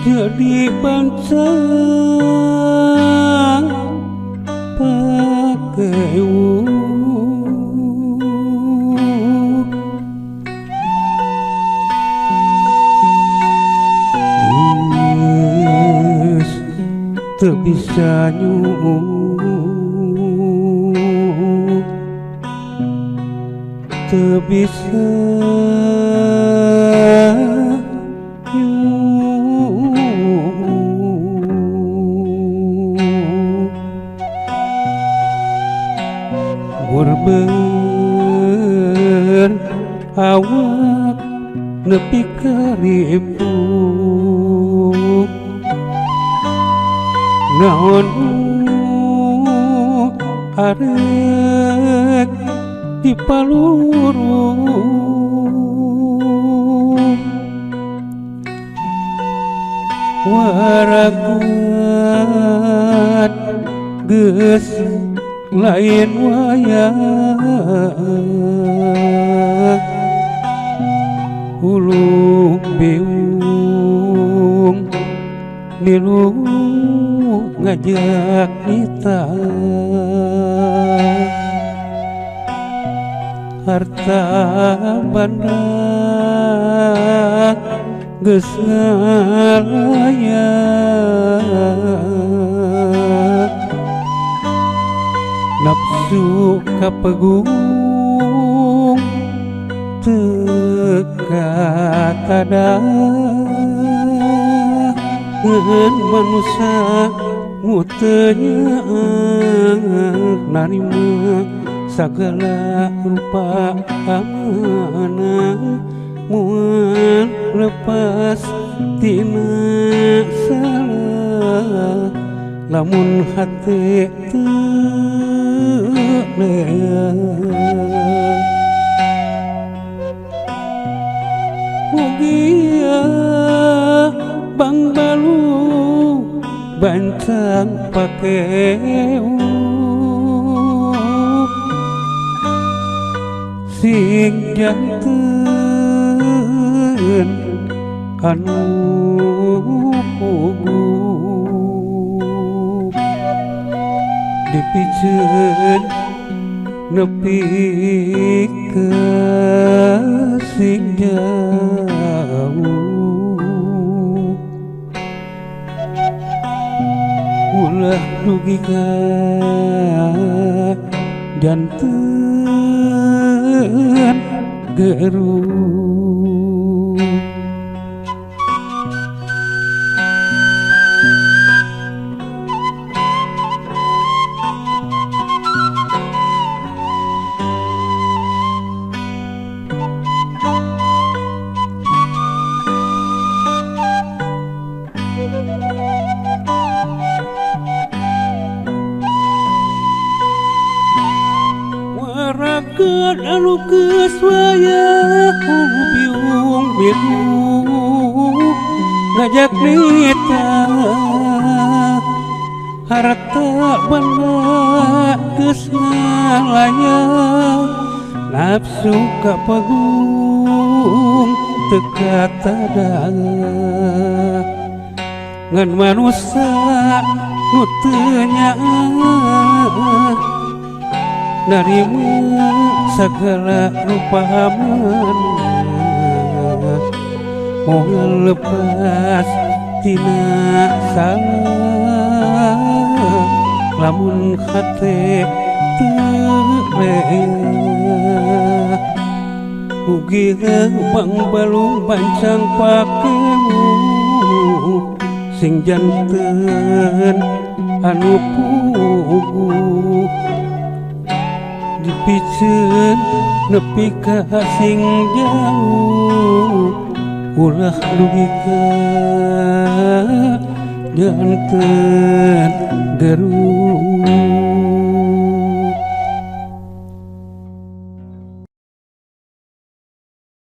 Jadi pancang pakewu geus teu bisa nyuup, teu bisa ngurber awak nepi ka ripuh. Naon arek dipaluru waragat geus lain wayah hulu biung milu ngajak nita harta banda geus ngalaya nafsu kapegung teu katada ngan manusa nu teu nyaah narima sagala rupa amanah moal lepas tina salah lamun hate teu leah. Mugia bang balu bancang pakeu sing janten anu puguh dipiceun nepi ka sing jauh ulah dugi ka janten geruh. Waragat anu geus wayah biung milu ngajak nita harta banda geus ngalaya nafsu kapegung teu katada ngan manusa nu teu nyaah narima sagala rupa amanah moal lepas tina salah lamun hate teu leah. Mugi bang balung bancang pakeu Sing janten anu puguh dipiceun nepi ka sing jauh, ulah dugi ka janten garuh.